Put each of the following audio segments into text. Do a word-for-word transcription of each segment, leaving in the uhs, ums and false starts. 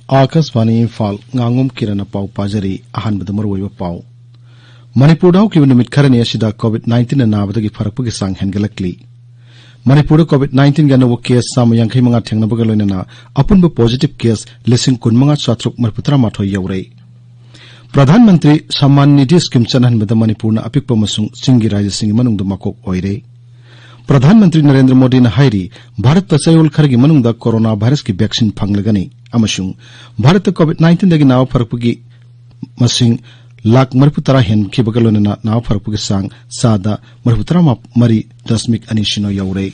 ꯑꯥꯀꯥꯁꯕꯥꯅꯤ ꯏꯝꯐꯥꯜ, ꯉꯥꯉꯣꯝ ꯀꯤꯔꯟꯅ ꯄꯥꯎ ꯄꯥꯖꯔꯤ꯫ ꯑꯍꯥꯟꯕꯗ ꯃꯔꯨꯑꯣꯏꯕ ꯄꯥꯎ꯫ ꯃꯅꯤꯄꯨꯔꯗ ꯍꯧꯈꯤꯕ ꯅꯨꯃꯤꯠ ꯈꯔꯅꯤ ꯑꯁꯤꯗ COVID nineteen ꯅꯥꯕꯗꯒꯤ ꯐꯔꯛꯄꯒꯤ ꯆꯥꯡ ꯍꯦꯟꯒꯠꯂꯛꯂꯤ꯫ ꯃꯅꯤꯄꯨꯔꯗ COVID nineteenꯒꯤ ꯑꯅꯧꯕ case ꯆꯥꯝꯃ ꯌꯥꯡꯈꯩ ꯃꯉꯥ ꯊꯦꯡꯅꯕꯒ ꯂꯣꯏꯅꯅ ꯑꯄꯨꯟꯕ positive case ꯂꯤꯁꯤꯡ ꯀꯨꯟ ꯃꯉꯥ ꯆꯥꯇ꯭ꯔꯨꯛ ꯃꯔꯤꯐꯨ ꯇꯔꯥ ꯃꯥꯊꯣꯏ ꯌꯧꯔꯦ꯫ ꯄ꯭ꯔꯙꯥꯟ ꯃꯟꯇ꯭ꯔꯤ ꯁꯝꯃꯥꯟ ꯅꯤꯙꯤ scheme ꯆꯠꯅꯍꯟꯕꯗ ꯃꯅꯤꯄꯨꯔꯅ ꯑꯄꯤꯛꯄ ꯑꯃꯁꯨꯡ ꯆꯤꯡꯒꯤ ꯔꯥꯖ꯭ꯌꯁꯤꯡꯒꯤ ꯃꯅꯨꯡꯗ ꯃꯀꯣꯛ ꯑꯣꯏꯔꯦ꯫ ꯄ꯭ꯔꯙꯥꯟ ꯃꯟꯇ꯭ꯔꯤ ꯅꯔꯦꯟꯗ꯭ꯔ ꯃꯣꯗꯤꯅ ꯍꯥꯏꯔꯤ, ꯚꯥꯔꯠꯇ ꯆꯌꯣꯜ ꯈꯔꯒꯤ ꯃꯅꯨꯡꯗ corona virusꯀꯤ vaccine ꯐꯪꯂꯒꯅꯤ ꯑꯃꯁꯨꯡ ꯚꯥꯔꯠꯇ COVID nineteenꯗꯒꯤ ꯅꯥꯕ ꯐꯔꯛꯄꯒꯤ ꯃꯁꯤꯡ ꯂꯥꯈ ꯃꯔꯤꯐꯨ ꯇꯔꯥ ꯍꯦꯟꯈꯤꯕꯒ ꯂꯣꯏꯅꯅ ꯅꯥꯕ ꯐꯔꯛꯄꯒꯤ ꯆꯥꯡ ꯆꯥꯗ ꯃꯔꯤꯐꯨ ꯇꯔꯥ ꯃꯔꯤ ꯗꯁꯃꯤꯛ ꯑꯅꯤ ꯁꯤꯅꯣ ꯌꯧꯔꯦ꯫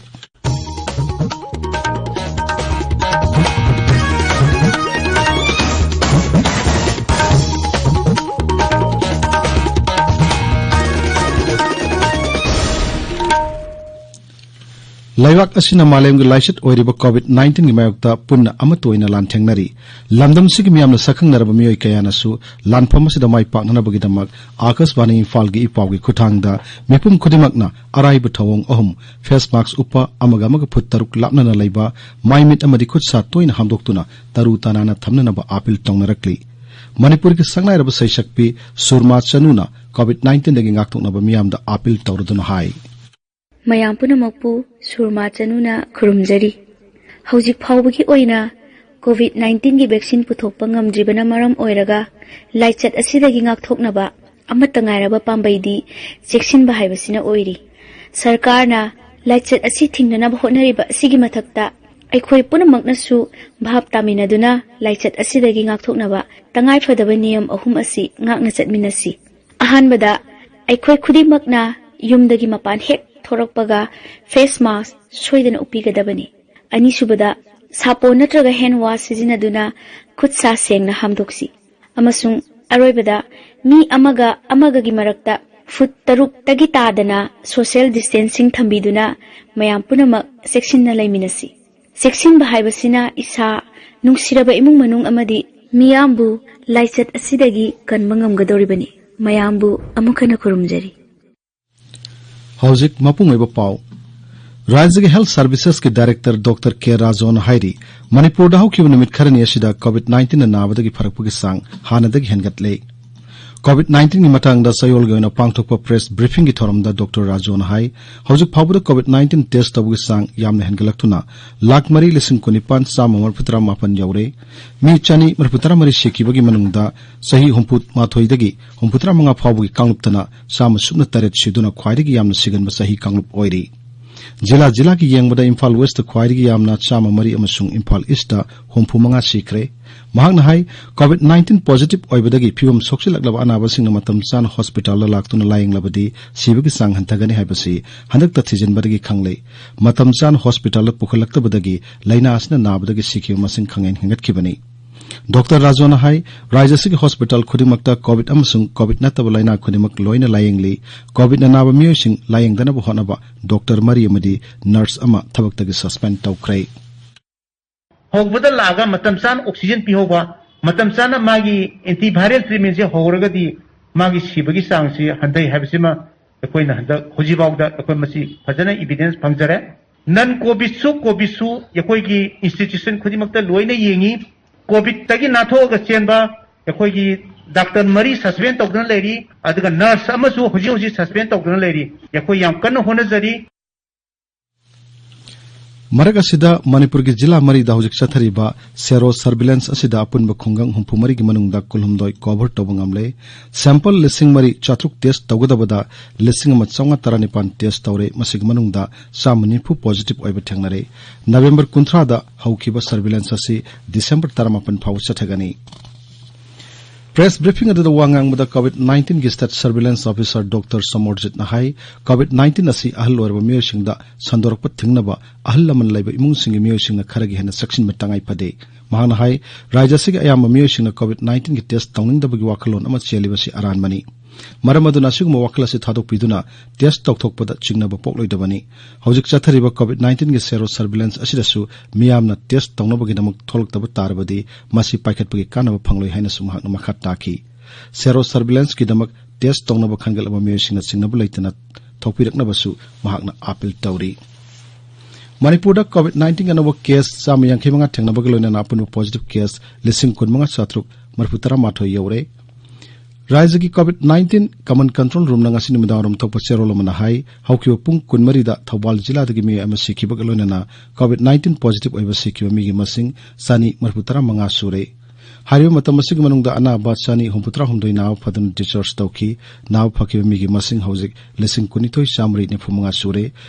ꯂꯩꯕꯥꯛ ꯑꯁꯤꯅ ꯃꯥꯂꯦꯝꯒꯤ ꯂꯥꯏꯆꯠ ꯑꯣꯏꯔꯤꯕ COVID nineteenꯒꯤ ꯃꯥꯌꯣꯛꯇ ꯄꯨꯟꯅ ꯑꯃꯠꯇ ꯑꯣꯏꯅ ꯂꯥꯟꯊꯦꯡꯅꯔꯤ꯫ ꯂꯝꯗꯝꯁꯤꯒꯤ ꯃꯤꯌꯥꯝꯅ ꯁꯛꯈꯪꯅꯔꯕ ꯃꯤꯑꯣꯏ ꯀꯌꯥꯅꯁꯨ ꯂꯥꯟꯐꯝ ꯑꯁꯤꯗ ꯃꯥꯏ ꯄꯥꯛꯅꯅꯕꯒꯤꯗꯃꯛ ꯑꯥꯀꯥꯁꯕꯥꯅꯤ ꯏꯝꯐꯥꯜꯒꯤ ꯏ ꯄꯥꯎꯒꯤ ꯈꯨꯠꯊꯥꯡꯗ ꯃꯤꯄꯨꯝ ꯈꯨꯗꯤꯡꯃꯛꯅ ꯑꯔꯥꯏꯕ ꯊꯧꯑꯣꯡ ꯑꯍꯨꯝ, face mask ꯎꯞꯄ, ꯑꯃꯒ ꯑꯃꯒ ꯐꯨꯠ ꯇꯔꯨꯛ ꯂꯥꯞꯅꯅ ꯂꯩꯕ, ꯃꯥꯏ ꯃꯤꯠ ꯑꯃꯗꯤ ꯈꯨꯠ ꯁꯥ ꯇꯣꯏꯅ ꯍꯥꯝꯗꯣꯛꯇꯨꯅ ꯇꯔꯨ ꯇꯅꯥꯟꯅ ꯊꯝꯅꯅꯕ ꯑꯥꯄꯤꯜ ꯇꯧꯅꯔꯛꯂꯤ꯫ ꯃꯅꯤꯄꯨꯔꯒꯤ ꯁꯛꯅꯥꯏꯔꯕ ꯁꯩꯁꯛꯄꯤ ꯁꯨꯔꯃꯥ ꯆꯅꯨꯅ COVID nineteenꯗꯒꯤ ꯉꯥꯛꯊꯣꯛꯅꯕ ꯃꯤꯌꯥꯝꯗ ꯑꯥꯄꯤꯜ ꯇꯧꯔꯗꯨꯅ ꯍꯥꯏ꯫ ꯃꯌꯥꯝ ꯄꯨꯝꯅꯃꯛꯄꯨ ꯁꯨꯔꯃꯥ ꯆꯅꯨꯅ ꯈꯨꯔꯨꯝꯖꯔꯤ꯫ ꯍꯧꯖꯤꯛ ꯐꯥꯎꯕꯒꯤ ꯑꯣꯏꯅ COVID nineteenꯒꯤ vaccine ꯄꯨꯊꯣꯛꯄ ꯉꯝꯗ꯭ꯔꯤꯕꯅ ꯃꯔꯝ ꯑꯣꯏꯔꯒ ꯂꯥꯏꯆꯠ ꯑꯁꯤꯗꯒꯤ ꯉꯥꯛꯊꯣꯛꯅꯕ ꯑꯃꯠꯇ ꯉꯥꯏꯔꯕ ꯄꯥꯝꯕꯩꯗꯤ ꯆꯦꯛꯁꯤꯟꯕ ꯍꯥꯏꯕꯁꯤꯅ ꯑꯣꯏꯔꯤ꯫ ꯁꯔꯀꯥꯔꯅ ꯂꯥꯏꯆꯠ ꯑꯁꯤ ꯊꯤꯡꯅꯅꯕ ꯍꯣꯠꯅꯔꯤꯕ ꯑꯁꯤꯒꯤ ꯃꯊꯛꯇ ꯑꯩꯈꯣꯏ ꯄꯨꯝꯅꯃꯛꯅꯁꯨ ꯚꯥꯞ ꯇꯥꯃꯤꯟꯅꯗꯨꯅ ꯂꯥꯏꯆꯠ ꯑꯁꯤꯗꯒꯤ ꯉꯥꯛꯊꯣꯛꯅꯕ ꯇꯉꯥꯏꯐꯗꯕ ꯅꯤꯌꯝ ꯑꯍꯨꯝ ꯑꯁꯤ ꯉꯥꯛꯅ ꯆꯠꯃꯤꯟꯅꯁꯤ꯫ ꯑꯍꯥꯟꯕꯗ, ꯑꯩꯈꯣꯏ ꯈꯨꯗꯤꯡꯃꯛꯅ ꯌꯨꯝꯗꯒꯤ ꯃꯄꯥꯟ ꯍꯦꯛ ꯊꯣꯔꯛꯄꯒ face mask ꯁꯣꯏꯗꯅ ꯎꯞꯄꯤꯒꯗꯕꯅꯤ꯫ ꯑꯅꯤꯁꯨꯕꯗ, ꯁꯥꯄꯣꯟ ꯅꯠꯇ꯭ꯔꯒ hand wash ꯁꯤꯖꯤꯟꯅꯗꯨꯅ ꯈꯨꯠ ꯁꯥ ꯁꯦꯡꯅ ꯍꯥꯝꯗꯣꯛꯁꯤ꯫ ꯑꯃꯁꯨꯡ ꯑꯔꯣꯏꯕꯗ, ꯃꯤ ꯑꯃꯒ ꯑꯃꯒꯒꯤ ꯃꯔꯛꯇ ꯐꯨꯠ ꯇꯔꯨꯛꯇꯒꯤ ꯇꯥꯗꯅ social distancing ꯊꯝꯕꯤꯗꯨꯅ ꯃꯌꯥꯝ ꯄꯨꯝꯅꯃꯛ ꯆꯦꯛꯁꯤꯟꯅ ꯂꯩꯃꯤꯟꯅꯁꯤ꯫ ꯆꯦꯛꯁꯤꯟꯕ ꯍꯥꯏꯕꯁꯤꯅ ꯏꯁꯥ, ꯅꯨꯡꯁꯤꯔꯕ ꯏꯃꯨꯡ ꯃꯅꯨꯡ ꯑꯃꯗꯤ ꯃꯤꯌꯥꯝꯕꯨ ꯂꯥꯏꯆꯠ ꯑꯁꯤꯗꯒꯤ ꯀꯟꯕ ꯉꯝꯒꯗꯧꯔꯤꯕꯅꯤ꯫ ꯃꯌꯥꯝꯕꯨ ꯑꯃꯨꯛ ꯍꯟꯅ ꯈꯨꯔꯨꯝꯖꯔꯤ꯫ ꯍꯧꯖꯤꯛ ꯃꯄꯨꯡ ꯑꯣꯏꯕ ꯄꯥꯎ꯫ ꯔꯥꯖ꯭ꯌꯒꯤ ꯍꯦꯜꯊ ꯁꯔꯚꯤꯁꯦꯁꯀꯤ ꯗꯥꯏꯔꯦꯛꯇꯔ ꯗꯣꯛꯇꯔ ꯀꯦ ꯔꯥꯖꯣꯅ ꯍꯥꯏꯔꯤ, ꯃꯅꯤꯄꯨꯔꯗ ꯍꯧꯈꯤꯕ ꯅꯨꯃꯤꯠ ꯈꯔꯅꯤ ꯑꯁꯤꯗ ꯀꯣꯚꯤꯗ ꯅꯥꯏꯟꯇꯤꯟꯅ ꯅꯥꯕꯗꯒꯤ ꯐꯔꯛꯄꯒꯤ ꯆꯥꯡ ꯍꯥꯟꯅꯗꯒꯤ ꯍꯦꯟꯒꯠꯂꯦ꯫ ꯀꯣꯚꯤꯗ ꯅꯥꯏꯟꯇꯤꯟꯒꯤ ꯃꯇꯥꯡꯗ ꯆꯌꯣꯜꯒꯤ ꯑꯣꯏꯅ ꯄꯥꯡꯊꯣꯛꯄ ꯄ꯭ꯔꯦꯁ ꯕ꯭ꯔꯤꯐꯤꯡꯒꯤ ꯊꯧꯔꯝꯗ ꯗꯣꯛꯇꯔ ꯔꯥꯖꯣꯅ ꯍꯥꯏ, ꯍꯧꯖꯤꯛ ꯐꯥꯎꯕꯗ ꯀꯣꯚꯤꯗ ꯅꯥꯏꯟꯇꯤꯟ ꯇꯦꯁ ꯇꯧꯕꯒꯤ ꯆꯥꯡ ꯌꯥꯝꯅ ꯍꯦꯟꯒꯠꯂꯛꯇꯨꯅ ꯂꯥꯈ ꯃꯔꯤ ꯂꯤꯁꯤꯡ ꯀꯨꯟꯅꯤꯄꯥꯟ ꯆꯥꯝꯃ ꯃꯔꯤꯐꯨ ꯇꯔꯥ ꯃꯥꯄꯟ ꯌꯧꯔꯦ꯫ ꯃꯤ ꯆꯅꯤ ꯃꯔꯤꯐꯨ ꯇꯔꯥ ꯃꯔꯤ ꯁꯤꯈꯤꯕꯒꯤ ꯃꯅꯨꯡꯗ ꯆꯍꯤ ꯍꯨꯝꯐꯨ ꯃꯥꯊꯣꯏꯗꯒꯤ ꯍꯨꯝꯐꯨ ꯇꯔꯥ ꯃꯉꯥ ꯐꯥꯎꯕꯒꯤ ꯀꯥꯡꯂꯨꯞꯇꯅ ꯆꯥꯝꯃ ꯁꯨꯞꯅ ꯇꯔꯦꯠ ꯁꯤꯗꯨꯅ ꯈ꯭ꯋꯥꯏꯗꯒꯤ ꯌꯥꯝꯅ ꯁꯤꯒꯟꯕ ꯆꯍꯤ ꯀꯥꯡꯂꯨꯞ ꯑꯣꯏꯔꯤ꯫ ꯖꯤꯂꯥ ꯖꯤꯂꯥꯒꯤ ꯌꯦꯡꯕꯗ ꯏꯝꯐꯥꯜ ꯋꯦꯁꯇ ꯈ꯭ꯋꯥꯏꯗꯒꯤ ꯌꯥꯝꯅ ꯆꯥꯝꯃ ꯃꯔꯤ ꯑꯃꯁꯨꯡ ꯏꯝꯐꯥꯜ ꯏꯁꯇ ꯍꯨꯝꯐꯨ ꯃꯉꯥ ꯁꯤꯈ꯭ꯔꯦ꯫ ꯃꯍꯥꯛꯅ ꯍꯥꯏ, ꯀꯣꯚꯤꯗ ꯅꯥꯏꯟꯇꯤꯟ ꯄꯣꯖꯤꯇꯤꯚ ꯑꯣꯏꯕꯗꯒꯤ ꯐꯤꯕꯝ ꯁꯣꯛꯆꯤꯜꯂꯛꯂꯕ ꯑꯅꯥꯕꯁꯤꯡꯅ ꯃꯇꯝ ꯆꯥꯅ ꯍꯣꯁꯄꯤꯇꯥꯜꯗ ꯂꯥꯛꯇꯨꯅ ꯂꯥꯌꯦꯡꯂꯕꯗꯤ ꯁꯤꯕꯒꯤ ꯆꯥꯡ ꯍꯟꯊꯒꯅꯤ ꯍꯥꯏꯕꯁꯤ ꯍꯟꯗꯛꯇ ꯊꯤꯖꯤꯟꯕꯗꯒꯤ ꯈꯪꯂꯦ꯫ ꯃꯇꯝ ꯆꯥꯅ ꯍꯣꯁꯄꯤꯇꯥꯜꯗ ꯄꯨꯈꯠꯂꯛꯇꯕꯗꯒꯤ ꯂꯥꯏꯅꯥ ꯑꯁꯤꯅ ꯅꯥꯕꯗꯒꯤ ꯁꯤꯈꯤꯕ ꯃꯁꯤꯡ ꯈꯪꯍꯦꯟ ꯍꯦꯟꯒꯠꯈꯤꯕꯅꯤ꯫ ꯗꯣꯛꯇꯔ ꯔꯥꯖꯣꯅ ꯍꯥꯏ, ꯔꯥꯖ꯭ꯌ ꯑꯁꯤꯒꯤ ꯍꯣꯁꯄꯤꯇꯥꯜ ꯈꯨꯗꯤꯡꯃꯛꯇ ꯀꯣꯚꯤꯗ ꯑꯃꯁꯨꯡ ꯀꯣꯚꯤꯗ ꯅꯠꯇꯕ ꯂꯥꯏꯅꯥ ꯈꯨꯗꯤꯡꯃꯛ ꯂꯣꯏꯅ ꯂꯥꯌꯦꯡꯂꯤ꯫ ꯀꯣꯚꯤꯗꯅ ꯅꯥꯕ ꯃꯤꯑꯣꯏꯁꯤꯡ ꯂꯥꯌꯦꯡꯗꯅꯕ ꯍꯣꯠꯅꯕ ꯗꯣꯛꯇꯔ ꯃꯔꯤ ꯑꯃꯗꯤ ꯅꯔꯁ ꯑꯃ ꯊꯕꯛꯇꯒꯤ ꯁꯁꯄꯦꯟ ꯇꯧꯈ꯭ꯔꯦ꯫ ꯍꯧꯕꯗ ꯂꯥꯛꯑꯒ ꯃꯇꯝ ꯆꯥꯅ ꯑꯣꯛꯁꯤꯖꯦꯟ ꯄꯤꯍꯧꯕ, ꯃꯇꯝ ꯆꯥꯅ ꯃꯥꯒꯤ ꯑꯦꯟꯇꯤꯚꯥꯏꯔꯦꯜ ꯇ꯭ꯔꯤꯠꯃꯦꯟꯁꯦ ꯍꯧꯔꯒꯗꯤ ꯃꯥꯒꯤ ꯁꯤꯕꯒꯤ ꯆꯥꯡꯁꯤ ꯍꯟꯊꯩ ꯍꯥꯏꯕꯁꯤꯃ ꯑꯩꯈꯣꯏꯅ ꯍꯟꯗꯛ ꯍꯧꯖꯤꯛꯐꯥꯎꯗ ꯑꯩꯈꯣꯏ ꯃꯁꯤ ꯐꯖꯅ ꯏꯚꯤꯗꯦꯟꯁ ꯐꯪꯖꯔꯦ꯫ ꯅꯟ ꯀꯣꯚꯤꯗꯁꯨ, ꯀꯣꯚꯤꯗꯁꯨ ꯑꯩꯈꯣꯏꯒꯤ ꯏꯟꯁꯇꯤꯇ꯭ꯌꯨꯁꯟ ꯈꯨꯗꯤꯡꯃꯛꯇ ꯂꯣꯏꯅ ꯌꯦꯡꯉꯤ꯫ ꯀꯣꯚꯤꯗꯇꯒꯤ ꯅꯥꯟꯊꯣꯛꯑꯒ ꯆꯦꯟꯕ ꯑꯩꯈꯣꯏꯒꯤ ꯗꯥꯛꯇꯔ ꯃꯔꯤ ꯁꯁꯄꯦꯟ ꯇꯧꯗꯨꯅ ꯂꯩꯔꯤ, ꯑꯗꯨꯒ ꯅꯔꯁ ꯑꯃꯁꯨ ꯍꯧꯖꯤꯛ ꯍꯧꯖꯤꯛ ꯁꯁꯄꯦꯟ ꯇꯧꯗꯨꯅ ꯂꯩꯔꯤ꯫ ꯑꯩꯈꯣꯏ ꯌꯥꯝ ꯀꯟꯅ ꯍꯣꯠꯅꯖꯔꯤ꯫ ꯃꯔꯛ ꯑꯁꯤꯗ ꯃꯅꯤꯄꯨꯔꯒꯤ ꯖꯤꯂꯥ ꯃꯔꯤꯗ ꯍꯧꯖꯤꯛ ꯆꯠꯊꯔꯤꯕ ꯁꯦꯔꯣ ꯁꯔꯚꯤꯂꯦꯟꯁ ꯑꯁꯤꯗ ꯑꯄꯨꯟꯕ ꯈꯨꯡꯒꯪ ꯍꯨꯝꯐꯨ ꯃꯔꯤꯒꯤ ꯃꯅꯨꯡꯗ ꯀꯨꯟꯍꯨꯝꯗꯣꯏ ꯀꯣꯚꯔ ꯇꯧꯕ ꯉꯝꯂꯦ꯫ ꯁꯦꯝꯄꯜ ꯂꯤꯁꯤꯡ ꯃꯔꯤ ꯆꯥꯇ꯭ꯔꯨꯛ ꯇꯦꯁ ꯇꯧꯒꯗꯕꯗ ꯂꯤꯁꯤꯡ ꯑꯃ ꯆꯥꯝꯃꯉꯥ ꯇꯔꯥꯅꯤꯄꯥꯟ ꯇꯦꯁ ꯇꯧꯔꯦ꯫ ꯃꯁꯤꯒꯤ ꯃꯅꯨꯡꯗ ꯆꯥꯝꯃ ꯅꯤꯐꯨ ꯄꯣꯖꯤꯇꯤꯚ ꯑꯣꯏꯕ ꯊꯦꯡꯅꯔꯦ꯫ ꯅꯕꯦꯝꯕꯔ ꯀꯨꯟꯊ꯭ꯔꯥꯗ ꯍꯧꯈꯤꯕ ꯁꯔꯚꯤꯂꯦꯟꯁ ꯑꯁꯤ ꯗꯤꯁꯦꯝꯕꯔ ꯇꯔꯥꯃꯥꯄꯟ ꯐꯥꯎꯕ ꯆꯠꯊꯒꯅꯤ꯫ ꯄ꯭ꯔꯦꯁ ꯕ꯭ꯔꯤꯐꯤꯡ ꯑꯗꯨꯗ ꯋꯥ ꯉꯥꯡꯕꯗ ꯀꯣꯚꯤꯗ ꯅꯥꯏꯟꯇꯤꯟꯒꯤ ꯁ꯭ꯇꯦꯠ ꯁꯔꯚꯤꯂꯦꯟꯁ ꯑꯣꯐꯤꯁꯥꯔ ꯗꯣꯛꯇꯔ ꯁꯃꯔꯖꯤꯠꯅ ꯍꯥꯏ, ꯀꯣꯚꯤꯗ ꯅꯥꯏꯟꯇꯤꯟ ꯑꯁꯤ ꯑꯍꯜ ꯑꯣꯏꯔꯕ ꯃꯤꯑꯣꯏꯁꯤꯡꯗ ꯁꯟꯗꯣꯔꯛꯄ ꯊꯤꯡꯅꯕ ꯑꯍꯜ ꯂꯃꯟ ꯂꯩꯕ ꯏꯃꯨꯡꯁꯤꯡꯒꯤ ꯃꯤꯑꯣꯏꯁꯤꯡꯅ ꯈꯔꯒ ꯍꯦꯟꯅ ꯆꯦꯛꯁꯤꯟꯕ ꯇꯉꯥꯏ ꯐꯗꯦ꯫ ꯃꯍꯥꯛꯅ ꯍꯥꯏ, ꯔꯥꯖ꯭ꯌ ꯑꯁꯤꯒꯤ ꯑꯌꯥꯝꯕ ꯃꯤꯑꯣꯏꯁꯤꯡꯅ ꯀꯣꯚꯤꯗ ꯅꯥꯏꯟꯇꯤꯟꯒꯤ ꯇꯦꯁ ꯇꯧꯅꯤꯡꯗꯕꯒꯤ ꯋꯥꯈꯜꯂꯣꯟ ꯑꯃ ꯆꯦꯜꯂꯤꯕꯁꯤ ꯑꯔꯥꯟꯕꯅꯤ꯫ ꯃꯔꯝ ꯑꯗꯨꯅ ꯑꯁꯤꯒꯨꯝꯕ ꯋꯥꯈꯜ ꯑꯁꯤ ꯊꯥꯗꯣꯛꯄꯤꯗꯨꯅ ꯇꯦꯁ ꯇꯧꯊꯣꯛꯄꯗ ꯆꯤꯡꯅꯕ ꯄꯣꯛꯂꯣꯏꯗꯕꯅꯤ꯫ ꯍꯧꯖꯤꯛ ꯆꯠꯊꯔꯤꯕ ꯀꯣꯚꯤꯗ ꯅꯥꯏꯟꯇꯤꯟꯒꯤ ꯁꯦꯔꯣ ꯁꯔꯚꯤꯂꯦꯟꯁ ꯑꯁꯤꯗꯁꯨ ꯃꯤꯌꯥꯝꯅ ꯇꯦꯁ ꯇꯧꯅꯕꯒꯤꯗꯃꯛ ꯊꯣꯛꯂꯛꯇꯕ ꯇꯥꯔꯕꯗꯤ ꯃꯁꯤ ꯄꯥꯏꯈꯠꯄꯒꯤ ꯀꯥꯟꯅꯕ ꯐꯪꯂꯣꯏ ꯍꯥꯏꯅꯁꯨ ꯃꯍꯥꯛꯅ ꯃꯈꯥ ꯇꯥꯈꯤ꯫ ꯁꯦꯔꯣ ꯁꯔꯚꯤꯂꯦꯟꯁꯀꯤꯗꯃꯛ ꯇꯦꯁ ꯇꯧꯅꯕ ꯈꯟꯒꯠꯂꯕ ꯃꯤꯑꯣꯏꯁꯤꯡꯅ ꯆꯤꯡꯅꯕ ꯂꯩꯇꯅ ꯊꯣꯛꯄꯤꯔꯛꯅꯕꯁꯨ ꯃꯍꯥꯛꯅ ꯑꯥꯄꯤꯜ ꯇꯧꯔꯤ꯫ ꯃꯅꯤꯄꯨꯔꯗ COVID nineteen ꯑꯅꯧꯕ case ꯆꯥꯝꯃ ꯌꯥꯡꯈꯩ ꯃꯉꯥ ꯊꯦꯡꯅꯕꯒ ꯂꯣꯏꯅꯅ ꯑꯄꯨꯟꯕ positive case ꯂꯤꯁꯤꯡ ꯀꯨꯟ ꯃꯉꯥ ꯆꯥꯇ꯭ꯔꯨꯛ ꯃꯔꯤꯐꯨ ꯇꯔꯥ ꯃꯥꯊꯣꯏ ꯌꯧꯔꯦ꯫ ꯔꯥꯖ꯭ꯌꯒꯤ COVID nineteen common control roomꯅ ꯉꯁꯤ ꯅꯨꯃꯤꯗꯥꯡꯋꯥꯏꯔꯝ ꯊꯣꯛꯄ ꯆꯦꯔꯣꯜ ꯑꯃꯅ ꯍꯥꯏ, ꯍꯧꯈꯤꯕ ꯄꯨꯡ ꯀꯨꯟꯃꯔꯤꯗ ꯊꯧꯕꯥꯜ ꯖꯤꯂꯥꯗꯒꯤ ꯃꯤꯑꯣꯏ ꯑꯃ ꯁꯤꯈꯤꯕꯒ ꯂꯣꯏꯅꯅ COVID nineteen positive ꯑꯣꯏꯕ ꯁꯤꯈꯤꯕ ꯃꯤꯒꯤ ꯃꯁꯤꯡ ꯆꯅꯤ ꯃꯔꯤꯐꯨ ꯇꯔꯥ ꯃꯉꯥ ꯁꯨꯔꯦ꯫ ꯍꯥꯏꯔꯤꯕ ꯃꯇꯝ ꯑꯁꯤꯒꯤ ꯃꯅꯨꯡꯗ ꯑꯅꯥꯕ ꯆꯅꯤ ꯍꯨꯝꯐꯨꯇꯔꯥ ꯍꯨꯝꯗꯣꯏ ꯅꯥꯕ ꯐꯗꯨꯅ discharge ꯇꯧꯈꯤ꯫ ꯅꯥꯕ ꯐꯈꯤꯕ ꯃꯤꯒꯤ ꯃꯁꯤꯡ ꯍꯧꯖꯤꯛ ꯂꯤꯁꯤꯡ ꯀꯨꯟꯅꯤꯊꯣꯏ ꯆꯥꯃꯔꯤ ꯅꯤꯐꯨ ꯃꯉꯥ ꯁꯨꯔꯦ꯫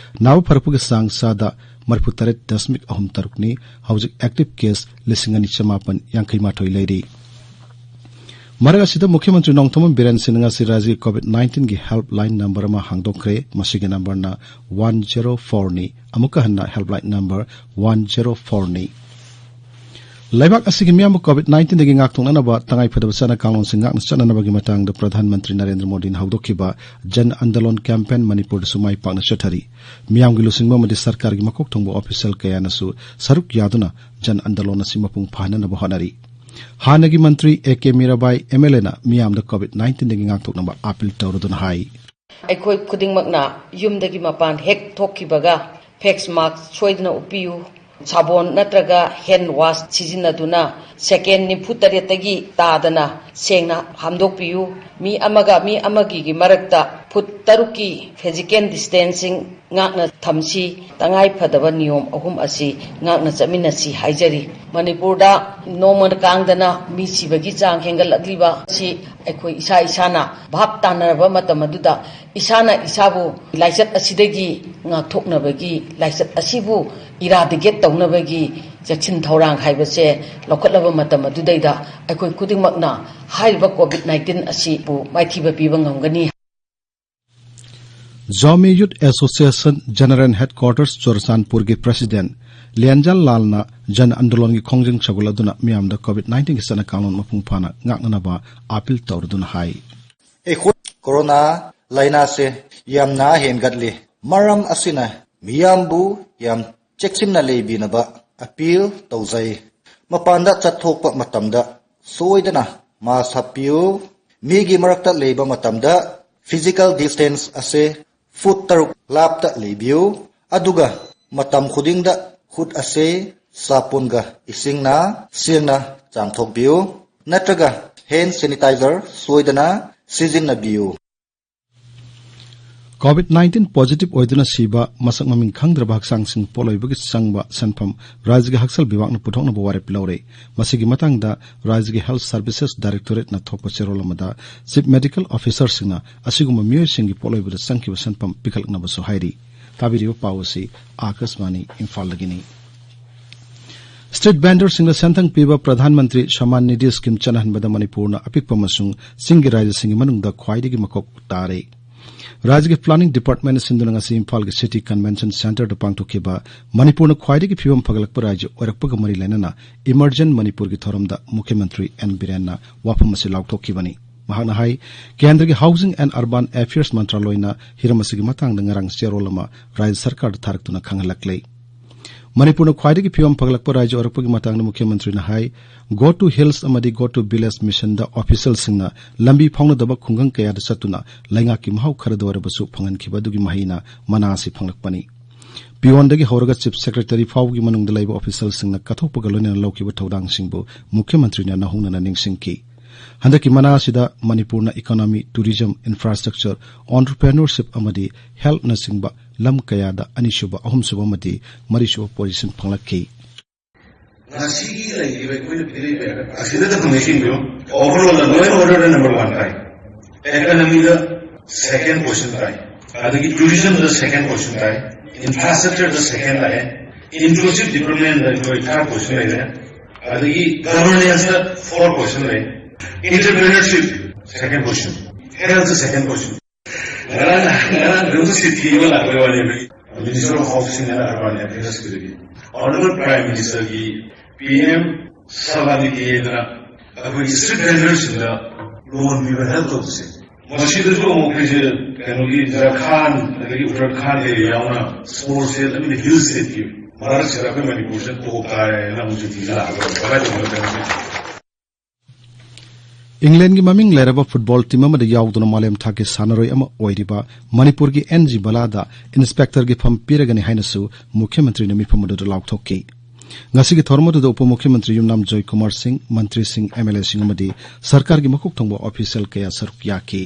ꯅꯥꯕ ꯐꯔꯛꯄꯒꯤ ꯆꯥꯡ ꯆꯥꯗ ꯃꯔꯤꯐꯨ ꯇꯔꯦꯠ ꯗꯁꯃꯤꯛ ꯑꯍꯨꯝ ꯇꯔꯨꯛꯅꯤ꯫ ꯍꯧꯖꯤꯛ active case ꯂꯤꯁꯤꯡ ꯑꯅꯤ ꯆꯃꯥꯄꯟ ꯌꯥꯡꯈꯩ ꯃꯥꯊꯣꯏ ꯂꯩꯔꯤ꯫ ꯃꯔꯛ ꯑꯁꯤꯗ ꯃꯨꯈ꯭ꯌ ꯃꯟꯇ꯭ꯔꯤ ꯅꯣꯡꯊꯣꯝꯕꯝ ꯕꯤꯔꯦꯟ ꯁꯤꯡꯅ ꯉꯁꯤ ꯔꯥꯖ꯭ꯌꯒꯤ COVID nineteenꯒꯤ helpline number ꯑꯃ ꯍꯥꯡꯗꯣꯛꯈ꯭ꯔꯦ꯫ ꯃꯁꯤꯒꯤ numberꯅ one zero fourꯅꯤ꯫ ꯑꯃꯨꯛꯀ ꯍꯟꯅ helpline number one zero fourꯅꯤ꯫ ꯂꯩꯕꯥꯛ ꯑꯁꯤꯒꯤ ꯃꯤꯌꯥꯝꯕꯨ COVID nineteenꯗꯒꯤ ꯉꯥꯛꯊꯣꯛꯅꯅꯕ ꯇꯉꯥꯏꯐꯗꯕ ꯆꯠꯅ ꯀꯥꯡꯂꯣꯟꯁꯤꯡ ꯉꯥꯛꯅ ꯆꯠꯅꯅꯕꯒꯤ ꯃꯇꯥꯡꯗ ꯄ꯭ꯔꯙꯥꯟ ꯃꯟꯇ꯭ꯔꯤ ꯅꯔꯦꯟꯗ꯭ꯔ ꯃꯣꯗꯤꯅ ꯍꯧꯗꯣꯛꯈꯤꯕ ꯖꯟ ꯑꯟꯗꯣꯂꯟ campaign ꯃꯅꯤꯄꯨꯔꯗꯁꯨ ꯃꯥꯏ ꯄꯥꯛꯅ ꯆꯠꯊꯔꯤ꯫ ꯃꯤꯌꯥꯝꯒꯤ ꯂꯨꯆꯤꯡꯕ ꯑꯃꯗꯤ ꯁꯔꯀꯥꯔꯒꯤ ꯃꯀꯣꯛ ꯊꯣꯡꯕ official ꯀꯌꯥꯅꯁꯨ ꯁꯔꯨꯛ ꯌꯥꯗꯨꯅ ꯖꯟ ꯑꯟꯗꯣꯂꯟ ꯑꯁꯤ ꯃꯄꯨꯡ ꯐꯥꯍꯟꯅꯅꯕ ꯍꯣꯠꯅꯔꯤ꯫ ꯍꯥꯟꯅꯒꯤ ꯃꯟꯇ꯭ꯔꯤ ꯑꯦ ꯀꯦ ꯃꯤꯔꯥꯕꯥꯏ MLAꯅ ꯃꯤꯌꯥꯝꯗ COVID nineteenꯗꯒꯤ ꯉꯥꯛꯊꯣꯛꯅꯕ appeal ꯇꯧꯔꯗꯨꯅ ꯍꯥꯏ꯫ ꯑꯩꯈꯣꯏ ꯈꯨꯗꯤꯡꯃꯛꯅ ꯌꯨꯝꯗꯒꯤ ꯃꯄꯥꯟ ꯍꯦꯛ ꯊꯣꯛꯈꯤꯕꯒ face mask ꯁꯣꯏꯗꯅ ꯎꯞꯄꯤꯌꯨ꯫ ꯁꯥꯕꯣꯟ ꯅꯠꯇ꯭ꯔꯒ hand wash ꯁꯤꯖꯤꯟꯅꯗꯨꯅ second ꯅꯤꯐꯨ ꯇꯔꯦꯠꯇꯒꯤ ꯇꯥꯗꯅ ꯁꯦꯡꯅ ꯍꯥꯝꯗꯣꯛꯄꯤꯌꯨ꯫ ꯃꯤ ꯑꯃꯒ ꯃꯤ ꯑꯃꯒꯤ ꯃꯔꯛꯇ foot ꯇꯔꯨꯛꯀꯤ physical distancing ꯉꯥꯛꯅ ꯊꯝꯁꯤ꯫ ꯇꯉꯥꯏ ꯐꯗꯕ ꯅꯤꯌꯣꯝ ꯑꯍꯨꯝ ꯑꯁꯤ ꯉꯥꯛꯅ ꯆꯠꯃꯤꯟꯅꯁꯤ ꯍꯥꯏꯖꯔꯤ꯫ ꯃꯅꯤꯄꯨꯔꯗ ꯅꯣꯡꯃ ꯀꯥꯡꯗꯅ ꯃꯤ ꯁꯤꯕꯒꯤ ꯆꯥꯡ ꯍꯦꯟꯒꯠꯂꯛꯂꯤꯕ ꯑꯁꯤ ꯑꯩꯈꯣꯏ ꯏꯁꯥ ꯏꯁꯥꯅ ꯚꯥꯞ ꯇꯥꯅꯔꯕ ꯃꯇꯝ ꯑꯗꯨꯗ ꯏꯁꯥꯅ ꯏꯁꯥꯕꯨ ꯂꯥꯏꯆꯠ ꯑꯁꯤꯗꯒꯤ ꯉꯥꯛꯊꯣꯛꯅꯕꯒꯤ, ꯂꯥꯏꯆꯠ ꯑꯁꯤꯕꯨ eradicate ꯇꯧꯅꯕꯒꯤ ꯆꯦꯛꯁꯤꯟ ꯊꯧꯔꯥꯡ ꯍꯥꯏꯕꯁꯦ ꯂꯧꯈꯠꯂꯕ ꯃꯇꯝ ꯑꯗꯨꯗꯩꯗ ꯑꯩꯈꯣꯏ ꯈꯨꯗꯤꯡꯃꯛꯅ ꯍꯥꯏꯔꯤꯕ COVID nineteen ꯑꯁꯤꯕꯨ ꯃꯥꯏꯊꯤꯕ ꯄꯤꯕ ꯉꯝꯒꯅꯤ꯫ Zomi Youth Association General Headquarters ꯆꯨꯔꯆꯥꯟꯄꯨꯔꯒꯤ president ꯂꯤꯌꯥꯟꯖꯥꯜ ꯂꯥꯜꯅ ꯖꯟ ꯑꯟꯗꯣꯂꯟꯒꯤ ꯈꯣꯡꯖꯪ ꯁꯧꯒꯠꯂꯗꯨꯅ ꯃꯤꯌꯥꯝꯗ COVID nineteenꯒꯤ ꯆꯠꯅ ꯀꯥꯡꯂꯣꯟ ꯃꯄꯨꯡ ꯐꯥꯅ ꯉꯥꯛꯅꯅꯕ appeal ꯇꯧꯔꯗꯨꯅ ꯍꯥꯏ꯫ ꯑꯩꯈꯣꯏ ꯀꯣꯔꯣꯅꯥ ꯂꯥꯏꯅꯥꯁꯦ ꯌꯥꯝꯅ ꯍꯦꯟꯒꯠꯂꯤ꯫ ꯃꯔꯝ ꯑꯁꯤꯅ ꯃꯤꯌꯥꯝꯕꯨ ꯌꯥꯝ ꯆꯦꯛꯁꯤꯟꯅ ꯂꯩꯕꯤꯅꯕ appeal ꯇꯧꯖꯩ꯫ ꯃꯄꯥꯟꯗ ꯆꯠꯊꯣꯛꯄ ꯃꯇꯝꯗ ꯁꯣꯏꯗꯅ mask ꯍꯥꯞꯄꯤꯌꯨ꯫ ꯃꯤꯒꯤ ꯃꯔꯛꯇ ꯂꯩꯕ ꯃꯇꯝꯗ physical distance ꯑꯁꯦ foot ꯇꯔꯨꯛ ꯂꯥꯞꯇ ꯂꯩꯕꯤꯌꯨ꯫ ꯑꯗꯨꯒ ꯃꯇꯝ ꯈꯨꯗꯤꯡꯗ ꯈꯨꯠ ꯑꯁꯦ ꯁꯥꯄꯣꯟꯒ ꯏꯁꯤꯡꯅ ꯁꯦꯡꯅ ꯆꯥꯝꯊꯣꯛꯄꯤꯌꯨ, ꯅꯠꯇ꯭ꯔꯒ ꯍꯦꯟ ꯁꯦꯅꯤꯇꯥꯏꯖꯔ ꯁꯣꯏꯗꯅ ꯁꯤꯖꯤꯟꯅꯕꯤꯌꯨ꯫ ꯀꯣꯚꯤꯗ ꯅꯥꯏꯟꯇꯤꯟ ꯄꯣꯖꯤꯇꯤꯚ ꯑꯣꯏꯗꯨꯅ ꯁꯤꯕ ꯃꯁꯛ ꯃꯃꯤꯡ ꯈꯪꯗ꯭ꯔꯕ ꯍꯛꯆꯥꯡꯁꯤꯡ ꯄꯣꯠꯂꯣꯏꯕꯒꯤ ꯆꯪꯕ ꯁꯦꯟꯐꯝ ꯔꯥꯖ꯭ꯌꯒꯤ ꯍꯛꯁꯦꯜ ꯕꯤꯚꯥꯒꯅ ꯄꯨꯊꯣꯛꯅꯕ ꯋꯥꯔꯦꯞ ꯂꯧꯔꯦ꯫ ꯃꯁꯤꯒꯤ ꯃꯇꯥꯡꯗ ꯔꯥꯖ꯭ꯌꯒꯤ ꯍꯦꯜꯊ ꯁꯔꯚꯤꯁꯦꯁ ꯗꯥꯏꯔꯦꯛꯇꯣꯔꯦꯠꯅ ꯊꯣꯛꯄ ꯆꯦꯔꯣꯜ ꯑꯃꯗ ꯆꯤꯐ ꯃꯦꯗꯤꯀꯦꯜ ꯑꯣꯐꯤꯁꯔꯁꯤꯡꯅ ꯑꯁꯤꯒꯨꯝꯕ ꯃꯤꯑꯣꯏꯁꯤꯡꯒꯤ ꯄꯣꯠꯂꯣꯏꯕꯗ ꯆꯪꯈꯤꯕ ꯁꯦꯟꯐꯝ ꯄꯤꯈꯠꯂꯛꯅꯕꯁꯨ ꯍꯥꯏꯔꯤ꯫ ꯇꯥꯕꯤꯔꯤꯕ ꯄꯥꯎ ꯑꯁꯤ ꯑꯥꯀꯥꯁꯕꯥꯅꯤ ꯏꯝꯐꯥꯜꯗꯒꯤꯅꯤ꯫ ꯁ꯭ꯇ꯭ꯔꯤꯠ ꯚꯦꯟꯗꯔꯁꯤꯡꯗ ꯁꯦꯟꯊꯪ ꯄꯤꯕ ꯄ꯭ꯔꯙꯥꯟ ꯃꯟꯇ꯭ꯔꯤ ꯁꯃꯥꯟ ꯅꯤꯙꯤ ꯁ꯭ꯀꯤꯝ ꯆꯠꯅꯍꯟꯕꯗ ꯃꯅꯤꯄꯨꯔꯅ ꯑꯄꯤꯛꯄ ꯑꯃꯁꯨꯡ ꯆꯤꯡꯒꯤ ꯔꯥꯖ꯭ꯌꯁꯤꯡꯒꯤ ꯃꯅꯨꯡꯗ ꯈ꯭ꯋꯥꯏꯗꯒꯤ ꯃꯀꯣꯛ ꯇꯥꯔꯦ꯫ ꯔꯥꯖ꯭ꯌꯒꯤ ꯄ꯭ꯂꯥꯅꯤꯡ ꯗꯤꯄꯥꯔꯠꯃꯦꯟꯅ ꯁꯤꯟꯗꯨꯅ ꯉꯁꯤ ꯏꯝꯐꯥꯜꯒꯤ ꯁꯤꯇꯤ ꯀꯟꯚꯦꯟꯁꯟ ꯁꯦꯟꯇꯔꯗ ꯄꯥꯡꯊꯣꯛꯈꯤꯕ ꯃꯅꯤꯄꯨꯔꯅ ꯈ꯭ꯋꯥꯏꯗꯒꯤ ꯐꯤꯕꯝ ꯐꯒꯠꯂꯛꯄ ꯔꯥꯖ꯭ꯌ ꯑꯣꯏꯔꯛꯄꯒ ꯃꯔꯤ ꯂꯩꯅꯅ ꯏꯃꯔꯖꯦꯟ ꯃꯅꯤꯄꯨꯔꯒꯤ ꯊꯧꯔꯝꯗ ꯃꯨꯈ꯭ꯌ ꯃꯟꯇ꯭ꯔꯤ ꯑꯦꯟ ꯕꯤꯔꯦꯟꯅ ꯋꯥꯐꯝ ꯑꯁꯤ ꯂꯥꯎꯊꯣꯛꯈꯤꯕꯅꯤ꯫ ꯃꯍꯥꯛꯅ ꯍꯥꯏ, ꯀꯦꯟꯗ꯭ꯔꯒꯤ ꯍꯥꯎꯁꯤꯡ ꯑꯦꯟ ꯑꯔꯕꯥꯟ ꯑꯦꯐꯤꯌꯔꯁ ꯃꯟꯇ꯭ꯔꯥꯂꯣꯏꯅ ꯍꯤꯔꯝ ꯑꯁꯤꯒꯤ ꯃꯇꯥꯡꯗ ꯉꯔꯥꯡ ꯆꯦꯔꯣꯜ ꯑꯃ ꯔꯥꯖ꯭ꯌ ꯁꯔꯀꯥꯔꯗ ꯊꯥꯔꯛꯇꯨꯅ ꯈꯪꯍꯜꯂꯛꯂꯦ꯫ ꯃꯅꯤꯄꯨꯔꯅ ꯈ꯭ꯋꯥꯏꯗꯒꯤ ꯐꯤꯕꯝ ꯐꯒꯠꯂꯛꯄ ꯔꯥꯖ꯭ꯌ ꯑꯣꯏꯔꯛꯄꯒꯤ ꯃꯇꯥꯡꯗ ꯃꯨꯈ꯭ꯌ ꯃꯟꯇ꯭ꯔꯤꯅ ꯍꯥꯏ, ꯒꯣ ꯇꯨ ꯍꯤꯜꯁ ꯑꯃꯗꯤ ꯒꯣ ꯇꯨ ꯚꯤꯂꯦꯖ ꯃꯤꯁꯟꯗ ꯑꯣꯐꯤꯁꯤꯌꯦꯜꯁꯤꯡꯅ ꯂꯝꯕꯤ ꯐꯥꯎꯅꯗꯕ ꯈꯨꯡꯒꯪ ꯀꯌꯥꯗ ꯆꯠꯇꯨꯅ ꯂꯩꯉꯥꯛꯀꯤ ꯃꯍꯥꯎ ꯈꯔꯗ ꯑꯣꯏꯔꯕꯁꯨ ꯐꯪꯍꯟꯈꯤꯕ ꯑꯗꯨꯒꯤ ꯃꯍꯩꯅ ꯃꯅꯥ ꯑꯁꯤ ꯐꯪꯂꯛꯄꯅꯤ꯫ ꯄꯤꯌꯣꯟꯗꯒꯤ ꯍꯧꯔꯒ ꯆꯤꯐ ꯁꯦꯀ꯭ꯔꯦꯇꯔꯤ ꯐꯥꯎꯕꯒꯤ ꯃꯅꯨꯡꯗ ꯂꯩꯕ ꯑꯣꯐꯤꯁꯤꯌꯦꯜꯁꯤꯡꯅ ꯀꯠꯊꯣꯛꯄꯒ ꯂꯣꯏꯅꯅ ꯂꯧꯈꯤꯕ ꯊꯧꯗꯥꯡꯁꯤꯡꯕꯨ ꯃꯨꯈ꯭ꯌ ꯃꯟꯇ꯭ꯔꯤꯅ ꯅꯧꯍꯧꯅꯅ ꯅꯤꯡꯁꯤꯡꯈꯤ꯫ ꯍꯟꯗꯛꯀꯤ ꯃꯅꯥ ꯑꯁꯤꯗ ꯃꯅꯤꯄꯨꯔꯅ ꯏꯀꯣꯅꯣꯃꯤ, ꯇꯨꯔꯤꯖꯝ, ꯏꯟꯐ꯭ꯔꯥꯁ꯭ꯇ꯭ꯔꯛꯆꯔ, ꯑꯣꯟꯇꯔꯄ꯭ꯔꯦꯅꯔꯁꯤꯞ ꯑꯃꯗꯤ ꯍꯦꯜꯊꯅꯆꯤꯡꯕ ꯂꯝ ꯀꯌꯥꯗ ꯑꯅꯤꯁꯨꯕ, ꯑꯍꯨꯝꯁꯨꯕ ꯑꯃꯗꯤ ꯃꯔꯤꯁꯨꯕ ꯄꯣꯖꯤꯁꯟ ꯐꯪꯂꯛꯈꯤ꯫ ꯉꯁꯤꯒꯤ ꯂꯩꯔꯤꯕ ꯑꯩꯈꯣꯏꯅ ꯄꯤꯔꯤꯕ ꯑꯁꯤꯗ ꯐꯪꯉꯤꯁꯤꯡꯗꯣ ꯑꯣꯚꯔꯑꯣꯜꯗ ꯂꯣꯏꯅ ꯑꯣꯔꯗꯔꯗ ꯅꯝꯕꯔ ꯋꯥꯟ ꯇꯥꯏ꯫ ꯏꯀꯣꯅꯣꯃꯤꯗ ꯁꯦꯀꯦꯟ ꯄꯣꯖꯤꯁꯟ ꯇꯥꯏ, ꯑꯗꯒꯤ ꯇꯨꯔꯤꯖꯝꯗ ꯁꯦꯀꯦꯟ ꯄꯣꯖꯤꯁꯟ ꯇꯥꯏ, ꯏꯟꯐ꯭ꯔꯥꯁ꯭ꯇ꯭ꯔꯛꯆꯔꯗ ꯁꯦꯀꯦꯟ ꯂꯥꯛꯑꯦ, ꯏꯟꯀ꯭ꯂꯨꯁꯤꯚ ꯗꯤꯕꯂꯞꯃꯦꯟꯗ ꯑꯩꯈꯣꯏ ꯊꯥꯔꯠ ꯄꯣꯖꯤꯁꯟ ꯂꯩꯔꯦ, ꯑꯗꯒꯤ ꯒꯚꯔꯅꯦꯟꯁꯇ ꯐꯣꯔꯠ ꯄꯣꯖꯤꯁꯟ ꯂꯩ, ꯏꯟꯇꯔꯄ꯭ꯔꯤꯅꯔꯁꯤꯞ ꯁꯦꯀꯦꯟ ꯄꯣꯖꯤꯁꯟ, ꯍꯦꯜꯊ ꯁꯦꯀꯦꯟ ꯄꯣꯖꯤꯁꯟ꯫ ꯉꯔꯥꯡ ꯉꯔꯥꯡ ꯁꯤꯇꯤ ꯑꯃ ꯂꯥꯛꯄꯩ ꯋꯥꯅꯦꯕ꯫ Minister of Housing and Urban Affairsꯀꯤꯗꯒꯤ Honourable Prime Ministerꯒꯤ ꯄꯤ ꯑꯦꯝ ꯁ꯭ꯕꯅꯤꯙꯤ ꯍꯥꯏꯗꯅ ꯑꯩꯈꯣꯏꯒꯤ ꯁ꯭ꯇ꯭ꯔꯤꯠ ꯚꯦꯟꯗꯔꯁꯤꯡꯗ ꯂꯣꯟ ꯄꯤꯕ ꯍꯦꯜꯞ ꯇꯧꯕꯁꯦ, ꯃꯁꯤꯗꯁꯨ ꯑꯃꯨꯛ ꯑꯩꯈꯣꯏꯁꯦ ꯀꯩꯅꯣꯒꯤ ꯖꯔꯈꯥꯟ ꯑꯗꯒꯤ ꯎꯠꯇꯔꯈꯥꯟ ꯑꯦꯔꯤꯌꯥ ꯌꯥꯎꯅ ꯁ꯭ꯃꯣꯜ ꯁꯦꯜ ꯑꯃꯗꯤ ꯍꯤꯜ ꯁ꯭ꯇꯦꯠꯀꯤ ꯃꯔꯛꯁꯤꯗ ꯑꯩꯈꯣꯏ ꯃꯅꯤꯄꯨꯔꯁꯦ ꯇꯣꯞ ꯇꯥꯏ ꯍꯥꯏꯅ ꯑꯃꯨꯛ ꯁꯤꯇꯤꯁꯦ ꯂꯥꯛꯑꯒ ꯀꯃꯥꯏꯅ ꯇꯧꯕꯅꯣ ꯈꯪꯗꯦ꯫ ꯏꯪꯂꯦꯟꯒꯤ ꯃꯃꯤꯡ ꯂꯩꯔꯕ ꯐꯨꯠꯕꯣꯜ ꯇꯤꯝ ꯑꯃꯗ ꯌꯥꯎꯗꯨꯅ ꯃꯥꯂꯦꯝ ꯊꯥꯛꯀꯤ ꯁꯥꯟꯅꯔꯣꯏ ꯑꯃ ꯑꯣꯏꯔꯤꯕ ꯃꯅꯤꯄꯨꯔꯒꯤ ꯑꯦꯟ ꯖꯤ ꯕꯂꯥꯗ ꯏꯟꯁꯄꯦꯛꯇꯔꯒꯤ ꯐꯝ ꯄꯤꯔꯒꯅꯤ ꯍꯥꯏꯅꯁꯨ ꯃꯨꯈ꯭ꯌꯃꯟꯇ꯭ꯔꯤꯅ ꯃꯤꯐꯝ ꯑꯗꯨꯗ ꯂꯥꯎꯊꯣꯛꯈꯤ꯫ ꯉꯁꯤꯒꯤ ꯊꯧꯔꯝ ꯑꯗꯨꯗ ꯎꯄ ꯃꯨꯈ꯭ꯌꯃꯟꯇ꯭ꯔꯤ ꯌꯨꯝꯅꯥꯝ ꯖꯣꯏꯀꯨꯃꯥꯔ ꯁꯤꯡ, ꯃꯟꯇ꯭ꯔꯤꯁꯤꯡ, ꯑꯦꯝ ꯑꯦꯜ ꯑꯦꯁꯤꯡ ꯑꯃꯗꯤ ꯁꯔꯀꯥꯔꯒꯤ ꯃꯀꯣꯛ ꯊꯣꯡꯕ ꯑꯣꯐꯤꯁꯤꯌꯦꯜ ꯀꯌꯥ ꯁꯔꯨꯛ ꯌꯥꯈꯤ꯫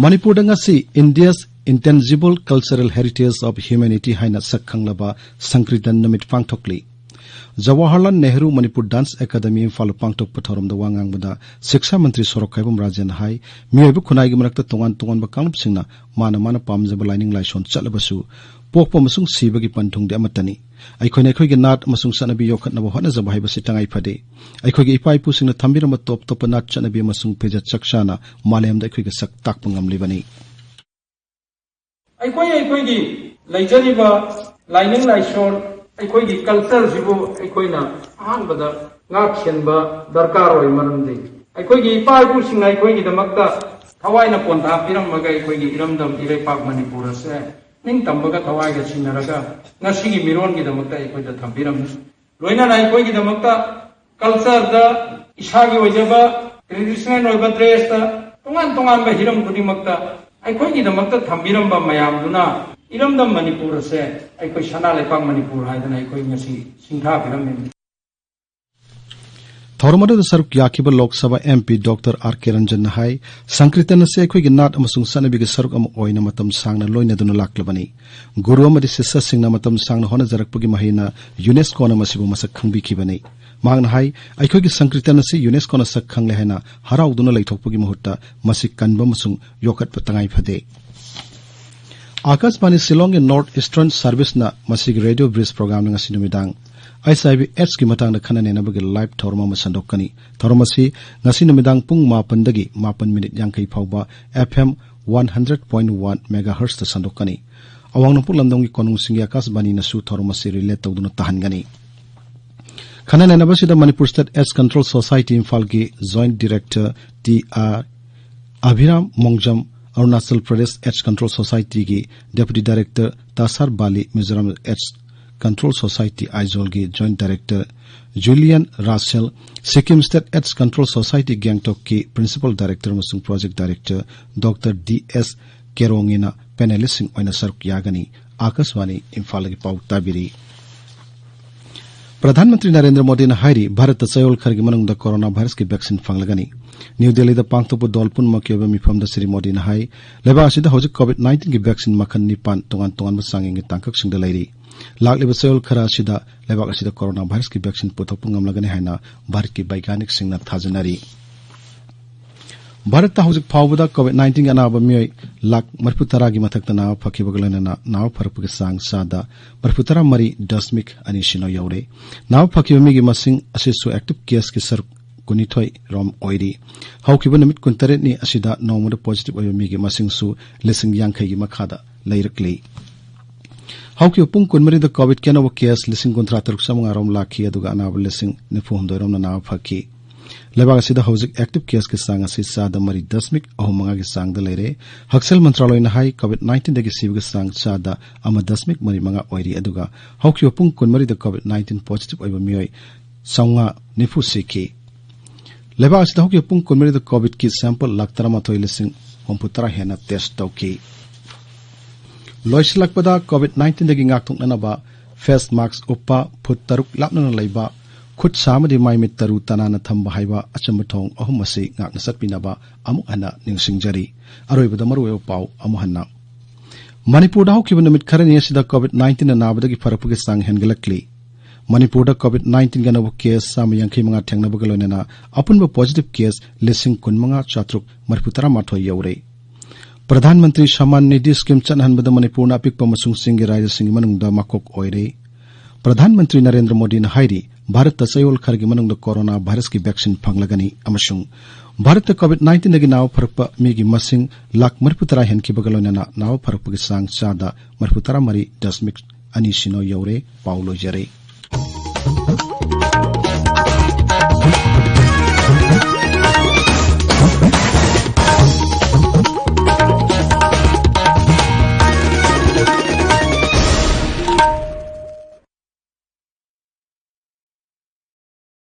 ꯃꯅꯤꯄꯨꯔꯗ ꯉꯁꯤ India's Intangible Cultural Heritage of Humanity ꯍꯥꯏꯅ ꯁꯛ ꯈꯪꯂꯕ ꯁꯪꯀ꯭ꯔꯤꯇꯟ ꯅꯨꯃꯤꯠ ꯄꯥꯡꯊꯣꯛꯂꯤ꯫ ꯖꯋꯥꯍꯔꯂꯥꯜ ꯅꯦꯍꯔꯨ ꯃꯅꯤꯄꯨꯔ ꯗꯥꯟꯁ ꯑꯦꯀꯥꯗꯃꯤ ꯏꯝꯐꯥꯜꯗ ꯄꯥꯡꯊꯣꯛꯄ ꯊꯧꯔꯝꯗ ꯋꯥ ꯉꯥꯡꯕꯗ ꯁꯤꯛꯁꯥ ꯃꯟꯇ꯭ꯔꯤ ꯁꯣꯔꯣꯛꯈꯥꯏꯕꯝ ꯔꯥꯖꯦꯟꯅ ꯍꯥꯏ, ꯃꯤꯑꯣꯏꯕ ꯈꯨꯟꯅꯥꯏꯒꯤ ꯃꯔꯛꯇ ꯇꯣꯉꯥꯟ ꯇꯣꯉꯥꯟꯕ ꯀꯥꯡꯂꯨꯞꯁꯤꯡꯅ ꯃꯥꯅ ꯃꯥꯅ ꯄꯥꯝꯖꯕ ꯂꯥꯏꯅꯤꯡ ꯂꯥꯏꯁꯣꯟ ꯆꯠꯂꯕꯁꯨ ꯄꯣꯛꯄ ꯑꯃꯁꯨꯡ ꯁꯤꯕꯒꯤ ꯄꯟꯊꯨꯡꯗꯤ ꯑꯃꯠꯇꯅꯤ꯫ ꯑꯩꯈꯣꯏꯅ ꯑꯩꯈꯣꯏꯒꯤ ꯅꯥꯠ ꯑꯃꯁꯨꯡ ꯆꯠꯅꯕꯤ ꯌꯣꯛꯈꯠꯅꯕ ꯍꯣꯠꯅꯖꯕ ꯍꯥꯏꯕꯁꯤ ꯇꯉꯥꯏ ꯐꯗꯦ꯫ ꯑꯩꯈꯣꯏꯒꯤ ꯏꯄꯥ ꯏꯄꯨꯁꯤꯡꯅ ꯊꯝꯕꯤꯔꯝꯕ ꯇꯣꯞ ꯇꯣꯞꯄ ꯅꯥꯠ ꯆꯠꯅꯕꯤ ꯑꯃꯁꯨꯡ ꯐꯤꯖꯦꯠ ꯆꯛꯆꯥꯅ ꯃꯥꯂꯦꯝꯗ ꯑꯩꯈꯣꯏꯒꯤ ꯁꯛ ꯇꯥꯛꯄ ꯉꯝꯂꯤꯕꯅꯤ꯫ ꯑꯩꯈꯣꯏ ꯑꯩꯈꯣꯏꯒꯤ ꯂꯩꯖꯔꯤꯕ ꯂꯥꯏꯅꯤꯡ ꯂꯥꯏꯁꯣꯟ, ꯑꯩꯈꯣꯏꯒꯤ ꯀꯜꯆꯔꯁꯤꯕꯨ ꯑꯩꯈꯣꯏꯅ ꯑꯍꯥꯟꯕꯗ ꯉꯥꯛ ꯁꯦꯟꯕ ꯗꯔꯀꯥꯔ ꯑꯣꯏ꯫ ꯃꯔꯝꯗꯤ ꯑꯩꯈꯣꯏꯒꯤ ꯏꯄꯥ ꯏꯄꯨꯁꯤꯡꯅ ꯑꯩꯈꯣꯏꯒꯤꯗꯃꯛꯇ ꯊꯋꯥꯏꯅ ꯄꯣꯟꯊꯥ ꯄꯤꯔꯝꯃꯒ ꯑꯩꯈꯣꯏꯒꯤ ꯏꯔꯝꯗꯝ ꯏꯔꯩꯄꯥꯛ ꯃꯅꯤꯄꯨꯔ ꯑꯁꯦ ꯅꯤꯡꯇꯝꯕꯒ ꯊꯋꯥꯏꯒ ꯁꯤꯟꯅꯔꯒ ꯉꯁꯤꯒꯤ ꯃꯤꯔꯣꯟꯒꯤꯗꯃꯛꯇ ꯑꯩꯈꯣꯏꯗ ꯊꯝꯕꯤꯔꯝꯃꯤ꯫ ꯂꯣꯏꯅꯅ ꯑꯩꯈꯣꯏꯒꯤꯗꯃꯛꯇ ꯀꯜꯆꯔꯗ, ꯏꯁꯥꯒꯤ ꯑꯣꯏꯖꯕ ꯇ꯭ꯔꯦꯗꯤꯁꯅꯦꯜ ꯑꯣꯏꯕ ꯗ꯭ꯔꯦꯁꯇ, ꯇꯣꯉꯥꯟ ꯇꯣꯉꯥꯟꯕ ꯍꯤꯔꯝ ꯈꯨꯗꯤꯡꯃꯛꯇ ꯑꯩꯈꯣꯏꯒꯤꯗꯃꯛꯇ ꯊꯝꯕꯤꯔꯝꯕ ꯃꯌꯥꯝꯗꯨꯅ ꯏꯔꯝꯗꯝ ꯃꯅꯤꯄꯨꯔ ꯑꯁꯦ ꯑꯩꯈꯣꯏ ꯁꯅꯥ ꯂꯩꯄꯥꯛ ꯃꯅꯤꯄꯨꯔ ꯍꯥꯏꯗꯅ ꯑꯩꯈꯣꯏ ꯉꯁꯤ ꯁꯤꯡꯊꯥꯕꯤꯔꯝꯃꯤꯕꯅꯤ꯫ ꯊꯧꯔꯝ ꯑꯗꯨꯗ ꯁꯔꯨꯛ ꯌꯥꯈꯤꯕ Lok Sabha M P doctor R ꯀꯦ ꯔꯟꯖꯟꯅ ꯍꯥꯏ, ꯁꯪꯀ꯭ꯔꯤꯇꯟ ꯑꯁꯤ ꯑꯩꯈꯣꯏꯒꯤ ꯅꯥꯠ ꯑꯃꯁꯨꯡ ꯆꯠꯅꯕꯤꯒꯤ ꯁꯔꯨꯛ ꯑꯃ ꯑꯣꯏꯅ ꯃꯇꯝ ꯁꯥꯡꯅ ꯂꯣꯏꯅꯗꯨꯅ ꯂꯥꯛꯂꯕꯅꯤ꯫ ꯒꯨꯔꯨ ꯑꯃꯗꯤ ꯁꯤꯁ꯭ꯌꯁꯤꯡꯅ ꯃꯇꯝ ꯁꯥꯡꯅ ꯍꯣꯠꯅꯖꯔꯛꯄꯒꯤ ꯃꯍꯩꯅ ꯌꯨꯅꯦꯁꯀꯣꯅ ꯃꯁꯤꯕꯨ ꯃꯁꯛ ꯈꯪꯕꯤꯈꯤꯕꯅꯤ꯫ ꯃꯍꯥꯛꯅ ꯍꯥꯏ, ꯑꯩꯈꯣꯏꯒꯤ ꯁꯪꯀ꯭ꯔꯤꯇꯟ ꯑꯁꯤ ꯌꯨꯅꯦꯁꯀꯣꯅ ꯁꯛ ꯈꯪꯂꯦ ꯍꯥꯏꯅ ꯍꯔꯥꯎꯗꯨꯅ ꯂꯩꯊꯣꯛꯄꯒꯤ ꯃꯍꯨꯠꯇ ꯃꯁꯤ ꯀꯟꯕ ꯑꯃꯁꯨꯡ ꯌꯣꯛꯈꯠꯄ ꯇꯉꯥꯏ ꯐꯗꯦ꯫ ꯑꯥꯀꯥꯁꯕꯥꯅꯤ ꯁꯤꯂꯣꯡꯒꯤ ꯅꯣꯔꯠ ꯏꯁꯇꯔꯟ ꯁꯥꯔꯚꯤꯁꯅ ꯃꯁꯤꯒꯤ ꯔꯦꯗꯤꯑꯣ ꯕ꯭ꯔꯤꯖ ꯄ꯭ꯔꯣꯒ꯭ꯔꯥꯝꯗ ꯉꯁꯤ ꯅꯨꯃꯤꯗꯥꯡ ꯑꯩꯆ ꯑꯥꯏ ꯚꯤ ꯑꯦꯗꯁꯀꯤ ꯃꯇꯥꯡꯗ ꯈꯟꯅ ꯅꯩꯅꯕꯒꯤ ꯂꯥꯏꯚ ꯊꯧꯔꯝ ꯑꯃ ꯁꯟꯗꯣꯛꯀꯅꯤ꯫ ꯊꯧꯔꯝ ꯑꯁꯤ ꯉꯁꯤ ꯅꯨꯃꯤꯗꯥꯡ ꯄꯨꯡ ꯃꯥꯄꯟꯗꯒꯤ ꯃꯥꯄꯟ ꯃꯤꯅꯤꯠ ꯌꯥꯡꯈꯩ ꯐꯥꯎꯕ F M one hundred point one ꯃꯦꯒꯥꯍꯔꯠꯁꯇ ꯁꯟꯗꯣꯛꯀꯅꯤ꯫ ꯑꯋꯥꯡ ꯅꯣꯡꯄꯣꯛ ꯂꯝꯗꯝꯒꯤ ꯀꯣꯅꯨꯡꯁꯤꯡꯒꯤ ꯑꯥꯀꯥꯁꯕꯥꯅꯤꯅꯁꯨ ꯊꯧꯔꯝ ꯑꯁꯤ ꯔꯤꯂꯦ ꯇꯧꯗꯨꯅ ꯇꯥꯍꯟꯒꯅꯤ꯫ ꯈꯟꯅ ꯅꯩꯅꯕꯁꯤꯗ Manipur state AIDS control society ꯏꯝꯐꯥꯜꯒꯤ joint director T R Abhiram Mongjam, Arunachal Pradesh AIDS control ꯁꯣꯁꯥꯏꯇꯤꯒꯤ deputy director Tasar Bali, Mizoram AIDS Control Society Aizawl ꯒꯤ Joint Director Julian Russell, Sikkim State AIDS Control Society Gangtok ꯀꯤ Principal Director ꯑꯃꯁꯨꯡ Project Director Doctor D S Kerongena panelist ꯁꯤꯡ ꯑꯣꯏꯅ ꯁꯔꯨꯛ ꯌꯥꯒꯅꯤ꯫ ꯑꯥꯀꯥꯁꯕꯥꯅꯤ ꯏꯝꯐꯥꯜꯗꯒꯤ ꯄꯥꯎ ꯇꯥꯕꯤꯔꯤ꯫ ꯄ꯭ꯔꯙꯥꯟ ꯃꯟꯇ꯭ꯔꯤ ꯅꯔꯦꯟꯗ꯭ꯔ ꯃꯣꯗꯤꯅ ꯍꯥꯏꯔꯤ, ꯚꯥꯔꯠꯇ ꯆꯌꯣꯜ ꯈꯔꯒꯤ ꯃꯅꯨꯡꯗ corona virus ꯀꯤ vaccine ꯐꯪꯂꯒꯅꯤ꯫ ꯅ꯭ꯌꯨ ꯗꯦꯜꯂꯤꯗ ꯄꯥꯡꯊꯣꯛꯄ ꯗꯣꯜ ꯄꯨꯝꯅꯃꯛꯀꯤ ꯑꯣꯏꯕ ꯃꯤꯐꯝꯗ ꯁ꯭ꯔꯤ ꯃꯣꯗꯤꯅ ꯍꯥꯏ, ꯂꯩꯕꯥꯛ ꯑꯁꯤꯗ ꯍꯧꯖꯤꯛ COVID nineteen ꯒꯤ vaccine ꯃꯈꯜ ꯅꯤꯄꯥꯟ ꯇꯣꯉꯥꯟ ꯇꯣꯉꯥꯟꯕ ꯆꯥꯡꯌꯦꯡꯒꯤ ꯇꯥꯡꯀꯛꯁꯤꯡꯗ ꯂꯩꯔꯤ꯫ ꯂꯥꯛꯂꯤꯕ ꯆꯌꯣꯜ ꯈꯔ ꯑꯁꯤꯗ ꯂꯩꯕꯥꯛ ꯑꯁꯤꯗ corona virus ꯀꯤ vaccine ꯄꯨꯊꯣꯛꯄ ꯉꯝꯂꯒꯅꯤ ꯍꯥꯏꯅ ꯚꯥꯔꯠꯀꯤ ꯕꯩꯒ꯭ꯌꯥꯅꯤꯛꯁꯤꯡꯅ ꯊꯥꯖꯅꯔꯤ꯫ ꯚꯥꯔꯠꯇ ꯍꯧꯖꯤꯛ ꯐꯥꯎꯕꯗ COVID nineteen ꯒꯤ ꯑꯅꯥꯕ ꯃꯤꯑꯣꯏ ꯂꯥꯈ ꯃꯔꯤꯐꯨ ꯇꯔꯥꯒꯤ ꯃꯊꯛꯇ ꯅꯥꯕ ꯐꯈꯤꯕꯒ ꯂꯣꯏꯅꯅ ꯅꯥꯕ ꯐꯔꯛꯄꯒꯤ ꯆꯥꯡ ꯆꯥꯗ ꯃꯔꯤꯐꯨ ꯇꯔꯥ ꯃꯔꯤ ꯗꯁꯃꯤꯛ ꯑꯅꯤ ꯁꯤꯅꯣ ꯌꯧꯔꯦ꯫ ꯅꯥꯕ ꯐꯈꯤꯕ ꯃꯤꯒꯤ ꯃꯁꯤꯡ ꯑꯁꯤꯁꯨ active case ꯀꯤ ꯁꯔꯨꯛ ꯀꯨꯟꯅꯤꯊꯣꯏ ꯔꯣꯝ ꯑꯣꯏꯔꯤ꯫ ꯍꯧꯈꯤꯕ ꯅꯨꯃꯤꯠ ꯀꯨꯟꯇꯔꯦꯠꯅꯤ ꯑꯁꯤꯗ ꯅꯣꯡꯃꯗ positive ꯑꯣꯏꯕ ꯃꯤꯒꯤ ꯃꯁꯤꯡꯁꯨ ꯂꯤꯁꯤꯡ ꯌꯥꯡꯈꯩꯒꯤ ꯃꯈꯥꯗ ꯂꯩꯔꯛꯂꯤ꯫ ꯍꯧꯈꯤꯕ ꯄꯨꯡ ꯀꯨꯟꯃꯔꯤꯗ COVID ꯀꯤ ꯑꯅꯧꯕ case ꯂꯤꯁꯤꯡ ꯀꯨꯟꯊ꯭ꯔꯥ ꯇꯔꯨꯛ ꯆꯥꯃꯉꯥ ꯔꯣꯝ ꯂꯥꯛꯈꯤ, ꯑꯗꯨꯒ ꯑꯅꯥꯕ ꯂꯤꯁꯤꯡ ꯅꯤꯐꯨ ꯍꯨꯝꯗꯣꯏ ꯔꯣꯝꯅ ꯅꯥꯕ ꯐꯈꯤ꯫ ꯂꯩꯕꯥꯛ ꯑꯁꯤꯗ ꯍꯧꯖꯤꯛ active case ꯀꯤ ꯆꯥꯡ ꯑꯁꯤ ꯆꯥꯗ ꯃꯔꯤ ꯗꯁꯃꯤꯛ ꯑꯍꯨꯝ ꯃꯉꯥꯒꯤ ꯆꯥꯡꯗ ꯂꯩꯔꯦ꯫ ꯍꯛꯁꯦꯜ ꯃꯟꯇ꯭ꯔꯥꯂꯣꯏꯅ ꯍꯥꯏ, COVID nineteen ꯗꯒꯤ ꯁꯤꯕꯒꯤ ꯆꯥꯡ ꯆꯥꯗ ꯑꯃ ꯗꯁꯃꯤꯛ ꯃꯔꯤ ꯃꯉꯥ ꯑꯣꯏꯔꯤ, ꯑꯗꯨꯒ ꯍꯧꯈꯤꯕ ꯄꯨꯡ ꯀꯨꯟꯃꯔꯤꯗ COVID nineteen positive ꯑꯣꯏꯕ ꯃꯤꯑꯣꯏ ꯆꯥꯝꯃꯉꯥ ꯅꯤꯐꯨ ꯁꯤꯈꯤ꯫ ꯂꯩꯕꯥꯛ ꯑꯁꯤꯗ ꯍꯧꯈꯤꯕ ꯄꯨꯡ ꯀꯨꯟꯃꯔꯤꯗ COVID ꯀꯤ sample ꯂꯥꯈ ꯇꯔꯥꯃꯥꯊꯣꯏ ꯂꯤꯁꯤꯡ ꯍꯨꯝꯐꯨ ꯇꯔꯥ ꯍꯦꯟꯅ test ꯇꯧꯈꯤ꯫ ꯂꯣꯏꯁꯤꯜꯂꯛꯄꯗ, COVID nineteen ꯗꯒꯤ ꯉꯥꯛꯊꯣꯛꯅꯅꯕ face mask ꯎꯞꯄ, ꯐꯨꯠ ꯇꯔꯨꯛ ꯂꯥꯞꯅꯅ ꯂꯩꯕ, ꯈꯨꯠ ꯁꯥ ꯑꯃꯗꯤ ꯃꯥꯏ ꯃꯤꯠ ꯇꯔꯨ ꯇꯅꯥꯟꯅ ꯊꯝꯕ ꯍꯥꯏꯕ ꯑꯆꯨꯝꯕ ꯊꯣꯡ ꯑꯍꯨꯝ ꯑꯁꯤ ꯉꯥꯛꯅ ꯆꯠꯄꯤꯅꯕ ꯑꯃꯨꯛ ꯍꯟꯅ ꯅꯤꯡꯁꯤꯡꯖꯔꯤ꯫ ꯑꯔꯣꯏꯕꯗ ꯃꯔꯨꯑꯣꯏꯕ ꯄꯥꯎ ꯑꯃꯨꯛ ꯍꯟꯅ꯫ ꯃꯅꯤꯄꯨꯔꯗ ꯍꯧꯈꯤꯕ ꯅꯨꯃꯤꯠ ꯈꯔꯅꯤ ꯑꯁꯤꯗ COVID nineteen ꯅ ꯅꯥꯕꯗꯒꯤ ꯐꯔꯛꯄꯒꯤ ꯆꯥꯡ ꯍꯦꯟꯒꯠꯂꯛꯂꯤ꯫ ꯃꯅꯤꯄꯨꯔꯗ COVID nineteen ꯒꯤ ꯑꯅꯧꯕ case ꯆꯥꯝꯃ ꯌꯥꯡꯈꯩ ꯃꯉꯥ ꯊꯦꯡꯅꯕꯒ ꯂꯣꯏꯅꯅ ꯑꯄꯨꯟꯕ positive case ꯂꯤꯁꯤꯡ ꯀꯨꯟꯃꯉꯥ ꯆꯥꯇ꯭ꯔꯨꯛ ꯃꯔꯤꯐꯨ ꯇꯔꯥꯃꯥꯊꯣꯏ ꯌꯧꯔꯦ꯫ ꯄ꯭ꯔꯙꯥꯟ ꯃꯟꯇ꯭ꯔꯤ ꯁꯃꯥꯟ ꯅꯤꯙꯤ scheme ꯆꯠꯅꯍꯟꯕꯗ ꯃꯅꯤꯄꯨꯔꯅ ꯑꯄꯤꯛꯄ ꯑꯃꯁꯨꯡ ꯆꯤꯡꯒꯤ ꯔꯥꯖ꯭ꯌꯁꯤꯡꯒꯤ ꯃꯅꯨꯡꯗ ꯃꯀꯣꯛ ꯑꯣꯏꯔꯦ꯫ ꯄ꯭ꯔꯙꯥꯟ ꯃꯟꯇ꯭ꯔꯤ ꯅꯔꯦꯟꯗ꯭ꯔ ꯃꯣꯗꯤꯅ ꯍꯥꯏꯔꯤ, ꯚꯥꯔꯠꯇ ꯆꯌꯣꯜ ꯈꯔꯒꯤ ꯃꯅꯨꯡꯗ corona virus ꯀꯤ vaccine ꯐꯪꯂꯒꯅꯤ ꯑꯃꯁꯨꯡ ꯚꯥꯔꯠꯇ COVID nineteen ꯗꯒꯤ ꯅꯥꯕ ꯐꯔꯛꯄ ꯃꯤꯒꯤ ꯃꯁꯤꯡ ꯂꯥꯈ ꯃꯔꯤꯐꯨ ꯇꯔꯥ ꯍꯦꯟꯈꯤꯕꯒ ꯂꯣꯏꯅꯅ ꯅꯥꯕ ꯐꯔꯛꯄꯒꯤ ꯆꯥꯡ ꯆꯥꯗ ꯃꯔꯤꯐꯨ ꯇꯔꯥ ꯃꯔꯤ ꯗꯁꯃꯤꯛ ꯑꯅꯤ ꯁꯤꯅꯣ ꯌꯧꯔꯦ꯫ ꯄꯥꯎ ꯂꯣꯏꯖꯔꯦ꯫